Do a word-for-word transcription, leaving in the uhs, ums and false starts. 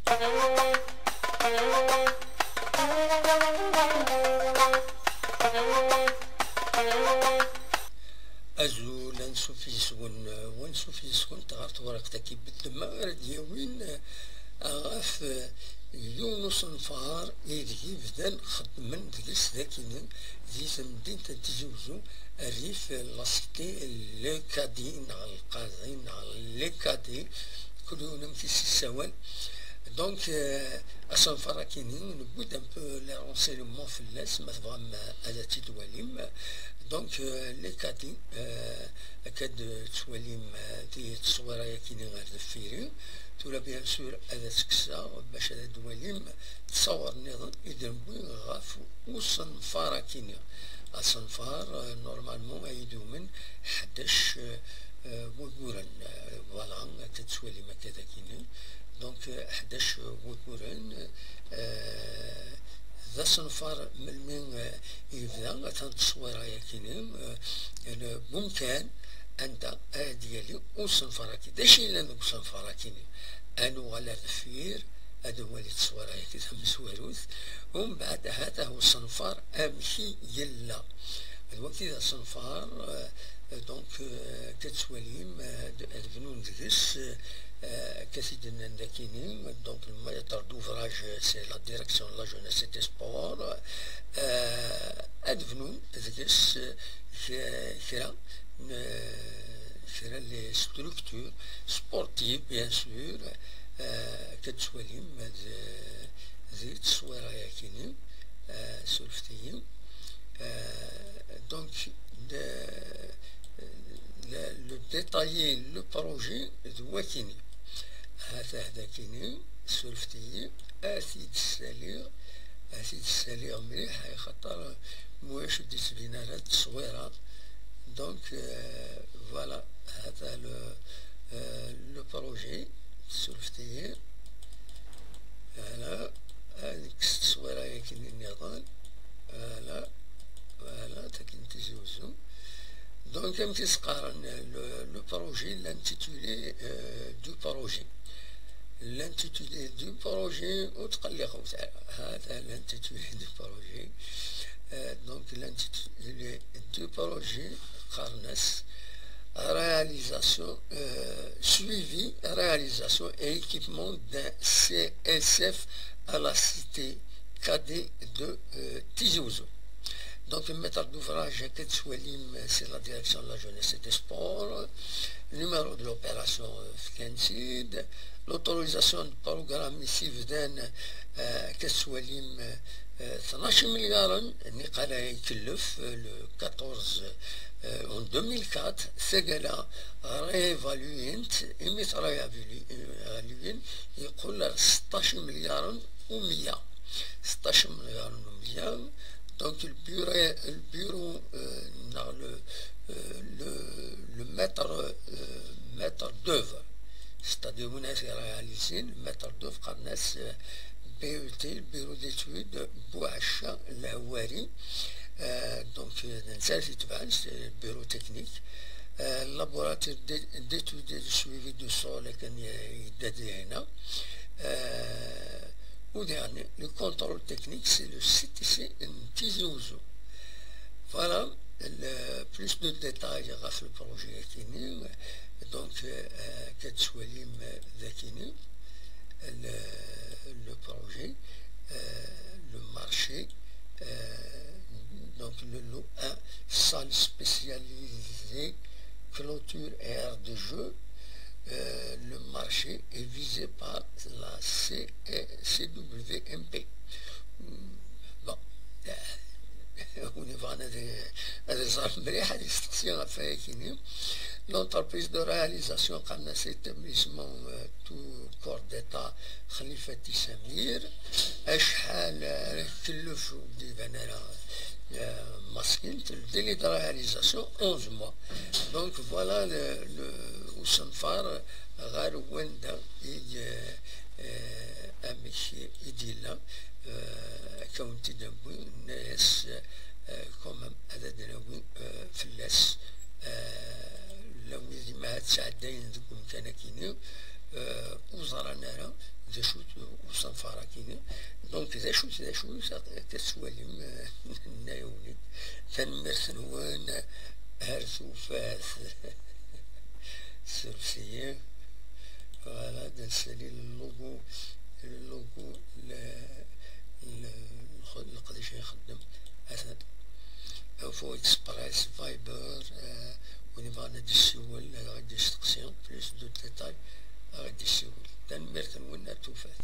Azul, ansuf yes-wen, wansuf yes-went ɣer tewriqt-agi beddem ara d-yawin ɣef yiwen usenfar ideg bdan xeddmen deg-s dakini di temdint n Tizi Uzzu, rrif la cité, le cadi neɣ lqaḍi neɣ le cadi, kul yiwen amek i s-yessawal. Donc, euh, asenfar akini, newwi-d un peu les renseignements fell-as, ma tebɣam, euh, ad tt-id-twalim. Donc, euh, le cadi, euh, akka d-tettwalim, euh, di tteswira akini ar deffir-i. Tura, bien sûr, ad tt-kkseɣ bac ad d-twalim tteswir nniḍen i d-newwi ɣef usenfar akini. Asenfar, euh, normalement, ay idumen ḥdac, euh, euh, wagguren. Euh, voilà, akka tettwalim akka dakini. Donc, euh, ḥdac wagguren, euh, d asenfar melmi, euh, yebda, atan tteswira yakini, euh, le bumkan, anda ad yali usenfar akini. D acu yellan deg usenfar akini? Ad nuɣal ar deffir, ad nwali tteswira-agi tamezwarut, umbeɛd ahat usenfar amek i yella. D wagi d asenfar, euh, donc, euh, akka tettwalim, euh, d-, ad bnun deg-s, euh, akka t-id-nnan dakini, donc le maître d'ouvrage, c'est la direction de la jeunesse et des sports, euh, ad bnun deg-s, euh, k-, kra n, kra n les structures sportives, bien sûr, euh, akka tettwalim d, di tteswira-yakini, euh, surfet-iyi. Euh, donc, le, le, le détailler le projet d wakini. Hata dakini, surfet-iyi, ad t-id-ssaliɣ, ad t-id-ssaliɣ mliḥ, ay xaṭer muwac ur d-yettbin ara d tteswira. Donc, euh, voilà, hata le, euh, le projet, surfet-iyi. Voilà, ad nekkes tteswira-yakini nniḍen. Voilà, voilà, takin Tizi Uzzu. Donc, amek i s-qqaren, le, le projet, l'intitulé, euh, du projet. L'intitulé du projet, ur tqelliqemt ara. Hada l'intitulé du projet. Euh, donc, l'intitulé du projet, qqaren-as réalisation, euh, suivi, réalisation et équipement d'un C S F à la cité cadet de, euh, Tizi Ouzou. Donc, le maître d'ouvrage, akka tettwalim, c'est la direction de la jeunesse et des sports. Le numéro de l'opération, euh, fkan-tt-id. L'autorisation de programme, i s-yebdan, euh, akka tettwalim, euh, tnac imelyaren, niqal ay ikellef, euh, le quatorze, euh, en deux mille quatre, tagala réévaluent, imi t-réévaluent, yeqqel ar seṭṭac imelyaren u meyya. Seṭṭac imelyaren u meyya. Donc, le bureau, le bureau, euh, neɣ le, euh, le, le maître, euh, maître d'œuvre. C'est-à-dire, win ara t-réalisin, le maître d'œuvre, qqaren-as, euh, B E T, le bureau d'études, Bouacha Lhawari. Euh, donc, euh, d netta ara t-itebɛen, c'est le bureau technique. Euh, laboratoire d'é-, d'études et de suivi du sol, akken i, i d-, d-, d-, euh, au dernier, le contrôle technique, c'est le C T C n Tizi Ouzou. Voilà, le, plus de détails ɣef le projet akini. Donc, euh, akka tettwalim, euh, dakini, le, le projet, euh, le marché, euh, donc le lot un, salle spécialisée, clôture et aire de jeu, euh, le marché est visé par la C W M P. Bon, euh, win yebɣan ad, ad iẓer mliḥ, ad yesteqsi ɣef wayagi-nni. L'entreprise de réalisation, qqaren-as établissement, euh, tout corps d'État Khalifati Samir. Acḥal ara tkellef ur d-iban ara, euh, maskint. Le délai de réalisation, onze mois. Donc, voilà le, le, usenfar ɣer wanda i, euh, euh, amek i d-yella, euh, akka wen-t-id-newwi, nenna-yas, euh, quand même, ad d-nawi, euh, fell-as, euh, la wid i ma ad sɛeddayen deg umkan-akini, euh, ur ẓran ara d acu-t Donc, d acu d acu akka tettwalim? Nna-yawen-id. Tanemmirt-nwen. Ar tufat. Sursiyi. Voilà, d nsali le logo, le logo, le, le, leqdic i ixeddem. Atan. Info Express, Viber, euh, win yebɣan ad d-yessiwel, ad aɣ-d-yesteqsi, plus de détails, ad aɣ-d-yessiwel. Tanemmirt-nwen, ar tufat.